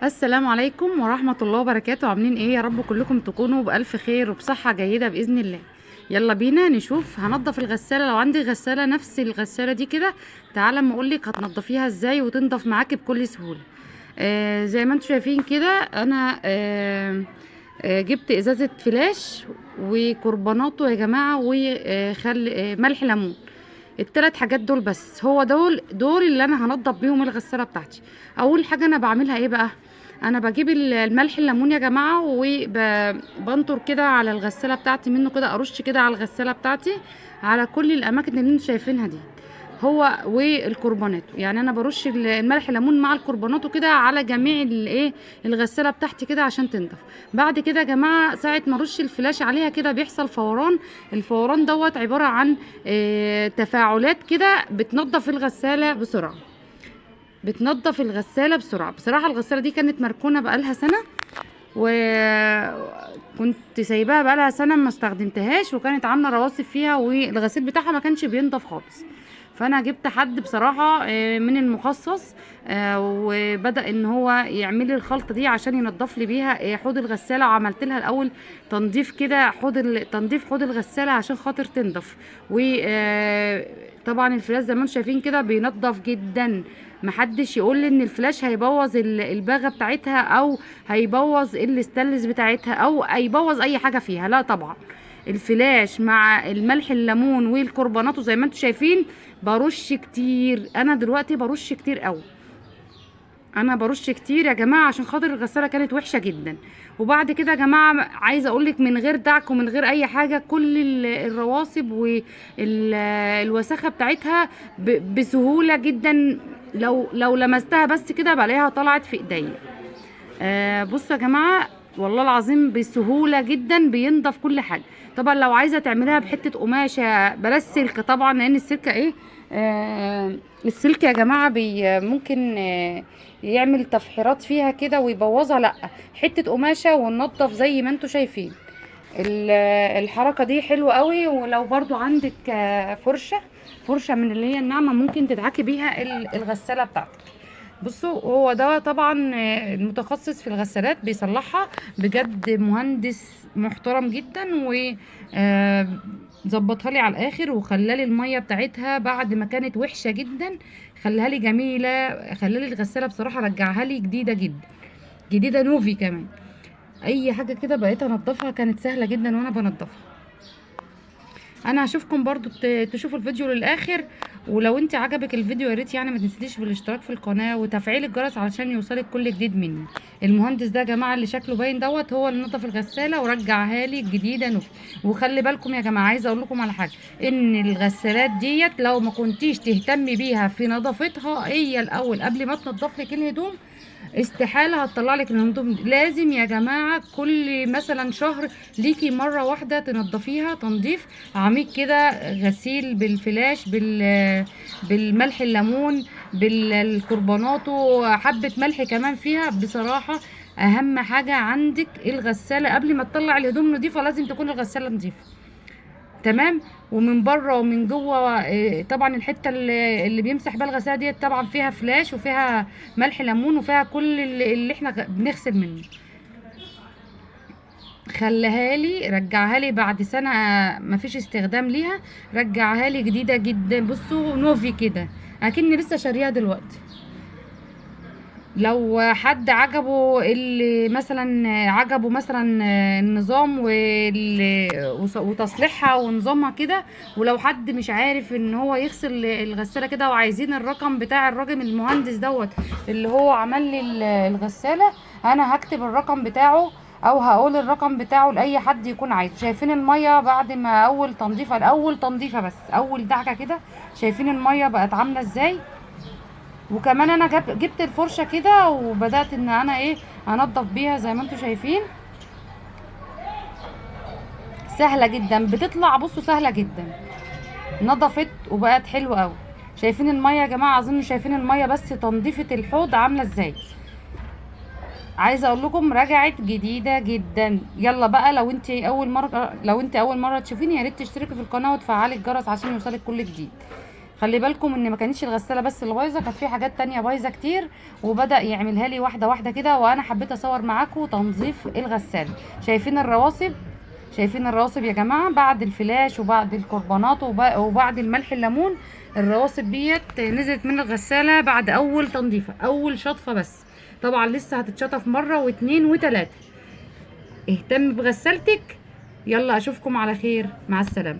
السلام عليكم ورحمة الله وبركاته. عاملين ايه؟ يا رب كلكم تكونوا بألف خير وبصحة جيدة بإذن الله. يلا بينا نشوف هنضف الغسالة. لو عندي غسالة نفس الغسالة دي كده، تعالى اما اقولك هتنضفيها ازاي وتنضف معاكي بكل سهولة. زي ما انتم شايفين كده انا جبت ازازة فلاش وكربوناته يا جماعة وخل ملح ليمون، التلات حاجات دول بس، هو دول اللي انا هنضف بيهم الغسالة بتاعتي. اول حاجة انا بعملها ايه بقى؟ انا بجيب الملح الليمون يا جماعة وبنطر كده على الغسالة بتاعتي منه كده، ارش كده على الغسالة بتاعتي على كل الاماكن اللي انتم شايفينها دي، هو والكربوناتو. يعني انا برش الملح الليمون مع الكربوناتو كده على جميع الايه الغسالة بتاعتي كده عشان تنضف. بعد كده يا جماعة ساعة ما ارش الفلاش عليها كده بيحصل فوران، الفوران دوت عبارة عن تفاعلات كده بتنضف الغسالة بسرعة، بتنضف الغسالة بسرعة. بصراحة الغسالة دي كانت مركونة بقالها سنة، وكنت سايباها بقالها سنة ما استخدمتهاش، وكانت عامله رواسب فيها والغسيل بتاعها ما كانش بينضف خالص. فانا جبت حد بصراحة من المخصص، وبدا ان هو يعمل لي الخلطة دي عشان ينضف لي بيها حوض الغسالة. وعملت لها الاول تنظيف كده تنظيف حوض الغسالة عشان خاطر تنضف. وطبعا الفلاش زي ما انتم شايفين كده بينضف جدا، محدش يقول لي ان الفلاش هيبوظ الباغه بتاعتها او هيبوظ الاستانلس بتاعتها او هيبوظ اي حاجة فيها، لا طبعا. الفلاش مع الملح الليمون والكربوناتو زي ما انتم شايفين برش كتير، انا دلوقتي برش كتير قوي، انا برش كتير يا جماعة عشان خاطر الغسالة كانت وحشة جدا. وبعد كده يا جماعة عايزه اقول لك من غير دعك ومن غير اي حاجة، كل الرواسب والوساخه بتاعتها بسهولة جدا، لو لمستها بس كده بلاقيها طلعت في ايديا. بصوا يا جماعة والله العظيم بسهولة جدا بينضف كل حاجة. طبعا لو عايزه تعمليها بحته قماشة بلاش سلك طبعا، لان السلك ايه، السلك يا جماعة ممكن يعمل تفحيرات فيها كده ويبوظها. لا، حتة قماشة وننضف زي ما انتم شايفين. الحركة دي حلوة قوي. ولو برضو عندك فرشه من اللي هي الناعمة ممكن تدعكي بيها الغسالة بتاعتك. بصوا هو ده طبعا المتخصص في الغسالات بيصلحها، بجد مهندس محترم جدا، و ظبطها لي على الاخر وخلالي المية بتاعتها بعد ما كانت وحشة جدا خلاها لي جميلة، خلالي الغسالة بصراحة رجعها لي جديدة جدا، جديدة نوفي كمان. اي حاجة كده بقيت انضفها كانت سهلة جدا وانا بنضفها. انا هشوفكم برضو تشوفوا الفيديو للاخر، ولو انت عجبك الفيديو يا ريت يعني ما تنسيش بالاشتراك في القناة وتفعيل الجرس علشان يوصلك كل جديد مني. المهندس ده يا جماعة اللي شكله باين دوت هو اللي نظف الغسالة ورجعها لي جديدة نوفي. وخلي بالكم يا جماعة، عايزه اقول لكم على حاجة، ان الغسالات ديت لو ما كنتيش تهتمي بيها في نظافتها هي الاول قبل ما تنضف لك الهدوم استحالة هتطلع لك الهدوم. لازم يا جماعة كل مثلا شهر ليكي مرة واحدة تنضفيها تنظيف عميق كده، غسيل بالفلاش بالملح الليمون بالكربوناتو، حبه ملح كمان فيها. بصراحة اهم حاجة عندك الغسالة قبل ما تطلع الهدوم نظيفة لازم تكون الغسالة نظيفة، تمام؟ ومن بره ومن جوه. طبعا الحتة اللي بيمسح بيها الغسالة ديت طبعا فيها فلاش وفيها ملح ليمون وفيها كل اللي احنا بنغسل منه. خليها لي، رجعها لي بعد سنة مفيش استخدام ليها، رجعها لي جديدة جدا. بصوا نوفي كده اكني لسه شاريها دلوقتي. لو حد عجبه اللي مثلا عجبه مثلا النظام وتصليحها ونظامها كده، ولو حد مش عارف ان هو يغسل الغسالة كده وعايزين الرقم بتاع الراجل المهندس دوت اللي هو عمل لي الغسالة، انا هكتب الرقم بتاعه او هقول الرقم بتاعه لاي حد يكون عايز. شايفين المية بعد ما اول تنظيفه، الاول تنظيفه بس اول دعكه كده، شايفين المية بقت عامله ازاي؟ وكمان انا جبت الفرشة كده وبدات ان انا ايه انضف بيها زي ما انتم شايفين. سهلة جدا بتطلع، بصوا سهلة جدا، نضفت وبقت حلوة قوي. شايفين المية يا جماعة؟ اظن شايفين المية بس تنظيفه الحوض عامله ازاي. عايزه اقول لكم رجعت جديدة جدا. يلا بقى لو انت اول مرة تشوفيني يا ريت تشتركي في القناة وتفعلي الجرس عشان يوصلك كل جديد. خلي بالكم ان ما كانتش الغسالة بس اللي بايظة، كانت في حاجات تانية بايظة كتير، وبدا يعملها لي واحدة واحدة كده. وانا حبيت اصور معاكم تنظيف الغسالة. شايفين الرواسب؟ شايفين الرواسب يا جماعة؟ بعد الفلاش وبعد الكربونات وبعد الملح الليمون، الرواسب ديت نزلت من الغسالة بعد اول تنظيفه، اول شطفه بس. طبعا لسه هتتشطف مرة واتنين وتلاتة. اهتم بغسالتك. يلا اشوفكم على خير، مع السلامة.